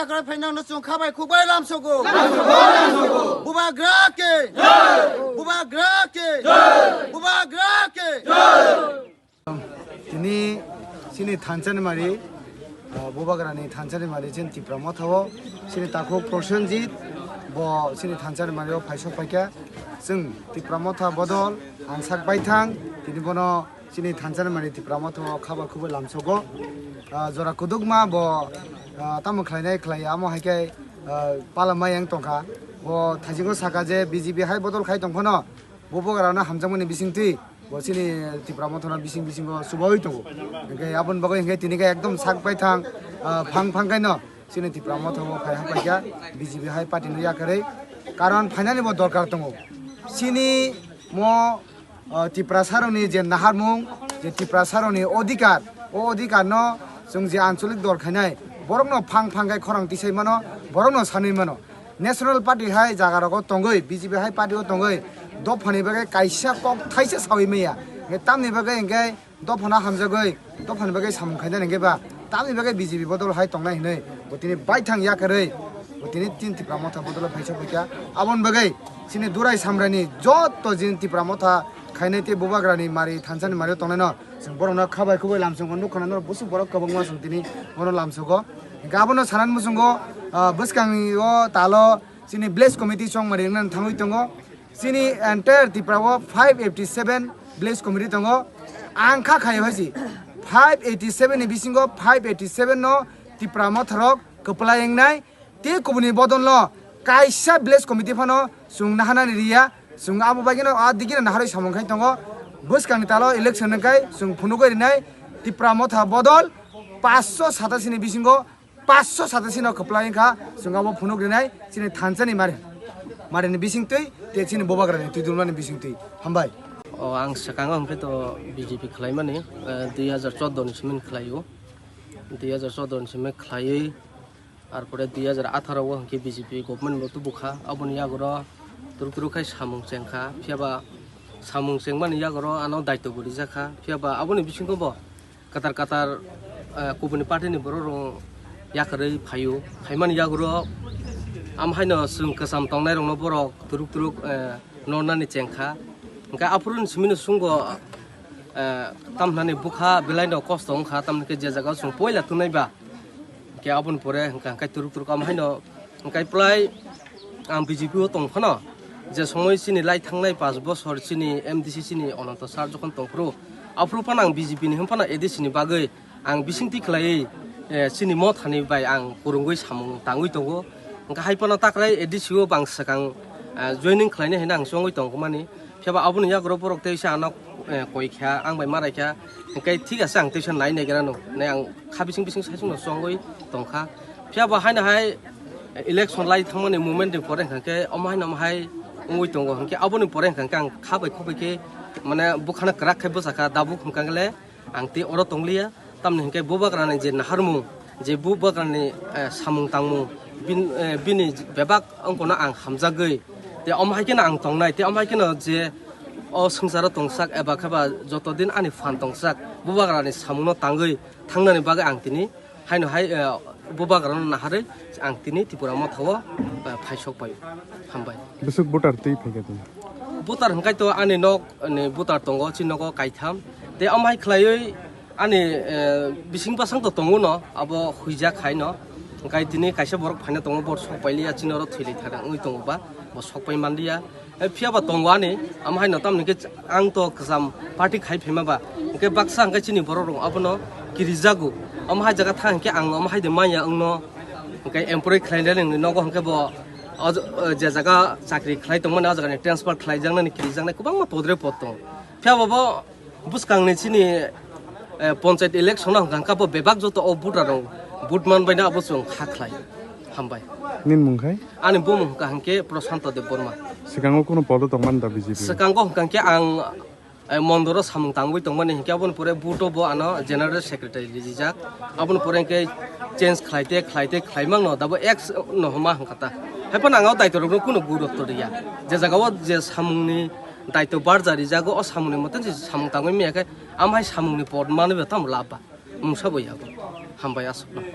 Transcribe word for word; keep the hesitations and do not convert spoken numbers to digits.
Yakarwi phainangno chwng khabai khukbai lamsogo. Bubagra ke. Bubagra ke. Bubagra ke. Tini chini thanchani mari, ah, Bubagrani thanchani mari chini Tipra Mothao, chini takhuk Prosenjit, bo chini thanchani mario phaisok phaikha. Chwng Tipra Motha bodol, ang sak baithang, tini bono chini thanchani mari Tipra Mothao khaba khubui lamsogo. Ah, jora kudukma bo, ah, tamo khlainai khlaiya, amo hai khe, ah, pala mai yang tongkha. Bo thaisingo saka je B J P hai bodol khai tongphano, bo Bubagrano hamjakmani bisingtwi. Bo chini Tipra Mothano bising bisingo chubaui tongo. Hingke aboni bagwi hingke tini khe ekdom sak baithang, ah, phang phang kaino chini Tipra Mothao phai hapaikha B J P hai party no yakarwi. Karon phainani bo dorkar tongo. Chini mo, ah, Tiprasarokni je naharmung, je Tiprasarokni odhikar, o odhikar no chwng je ancholik dol khainai, borokno phang phang khai khorang tisai mano, borokno sanwi mano. National Party hai jaga rogo tongwi, B J P hai party o tongwi, dophani bagwi kaisa kok thaisa sawi maya. Hingke tamni bagwi hingke dophano hamjagwi, dophani bagwi samung khainani hingke ba, tamni bagwi B J P bodol hai tongnai hinwi, bo tini baithang yakarwi, bo tini tin Tipra Motha bodol phaisok phaikha. Aboni bagwi chini Durai Samrani joto jin Tipra Motha khainai tei Bubagrani mari thanchani mari tongnaino, chwng borokno khabai khubui lamsongo, nukha nang busuk borok kwbangma chwng tini bono lamsogo. Hingke abono sanani muchungo, ah, bwskangni o talo chini village committee chongmari wngna thangwi tongo. Chini entire Tripura o five eighty seven village committee tongo. Ang kha khayo hai si five eighty seven ni bisingo five eighty seven no Tipra Motharok kwplai wngnai. Tei kubuni bodolno kaisa village committee phano chwng naharnani riya. Chwng abo bagwino a digino naharwi samung khai tongo. Bwskangni talo election wngkhai chwng phunugwi rinai Tipra Motha bodol paanch sho satasini bisingo paanch sho satasino kwplai wngkha chwng abo phunuk rinai chini thanchani mari, marini bisingtwi tei chini Bubagrani twi dulmani bisingtwi. Hambai. O ang swkango hwnkhe to B J P khwlaimani, eh, dui hajar chordo ni simi khwlaio. Dui hajar chordo ni simi khwlaiwi Arpore dui hajar atharo o hwnkhe B J P government bo tubukha, aboni yagoro turuk turuk khai samung chengkha, phiyaba samung chengmani yagoro ano daityo bo rijakha, phiyaba aboni bisingo bo katar katar, eh, kubuni party ni borok rok yakarwi phaio, phaimani yagoro am haino chwng kwcham tongnai rokno borok turuk turuk, eh, nornani chengkha, hwnkhe aphuru ni simi no chwngbo, eh, tamhinani bwkha belai no kosto wngkha, tamhinai khe je jaga o chwng poila tongnai ba. Hingke aboni pore hingka hingke turuk turuk amo haino hingke prai ang B J P o tong phano je somoi chini lai thangnai paanch bosor chini M D C chini Ononto sir jokhon tong phuru aphuru phano ang B J P ni hwn phano A D C ni bagwi ang bisingtwi khlaiwi, eh, chini mothani bai ang kwrwngwi samung tangwi tongo. Hingke hai phano takrai A D C o bang swkang, eh, joining khlainai hinwi ang chongwi tongmani. Phiya ba aboni yago rok borok tei se ano, eh, koi kha, ang bai ma rai kha. Hingke thik ase ang teisa nai nai gra no. Nai ang kha bising bising sai sung no chongwi tong kha. Phiya ba haino hai election lai thang mani moment ni pore hingke omo haino omo hai wngwi tongo. Hingke aboni pore hingke ang kha bai khuk bai khe mane bwkhano kwrak khe bwsa kha. Dabuk hingka le ang tei oro tong liya. Tamni hingke Bubagrani je naharmung, je Bubagrani, eh, samung tangmung, bin-, eh, bini bebak wngkha no ang hamjagwi. Tei omo hai kheno ang tongnai, tei omo hai kheno je o swngcharo tongsak eba khe ba joto din ani phan tongsak, Bubagrani samungno tangwi thangnani bagwi ang tini haino hai, eh, Bubagrano naharwi ang tini Tripura Mothao, eh, phaisok pai. Hambai. Bwswk voter twi phaikha tini? Voter hingkai to ani nok ni voter tongo, chini nogo kaitham. Tei omo hai khlaiwi ani, eh, bising bwsang to tongo no, abo huijak hai no. Hingkai tini kaisa borok phaina tongo, bo sok pai liya, chini oro thwi lai thada wngwi tongo ba, bo sok pai man liya. Eh, phiya ba tongo ani, omo hai no tamni khe ang to kwcham party khai phaima ba. Hingke baksa hingke chini borok rok abono kirijago. Omo hai jaga thang hingke ang omo hai de manya wngno. Hingke employee khlai le nini nogo hingke bo o, o je jaga chakri khlai tongmani o jaga ni transfer khlai jaknani kirijaknai kwbangma podre pod tongo. Phiya ba bo bwskangni chini, eh, ponchayat election o hwnka hwnkhe bo bebak joto o voter rok vote man baina abo chwng kha khlai. Hambai. Nini mung khai? Ani bumung hwnka hwnkhe Prashanto Debbarma. Swkango kunu podo tongmani da B J P? Swkango hwnka hwnkhe ang, eh, mondoro samung tangwi tongmani hwnkhe aboni pore vote o bo ano general secretary rijak. Aboni pore hwnkhe change khlaite khlaite khlaimang no dabo ex no homa hwnkha ta. Haiphano ang o daityo rokno kunu gurutto riya. Je jaga o je samungni daityo barja rijago, o samungni mote je samung tangwi maya khe, amhai samungni pod manwi bo tamo lab ba. Mungsa bo yago. Hambai aswkno.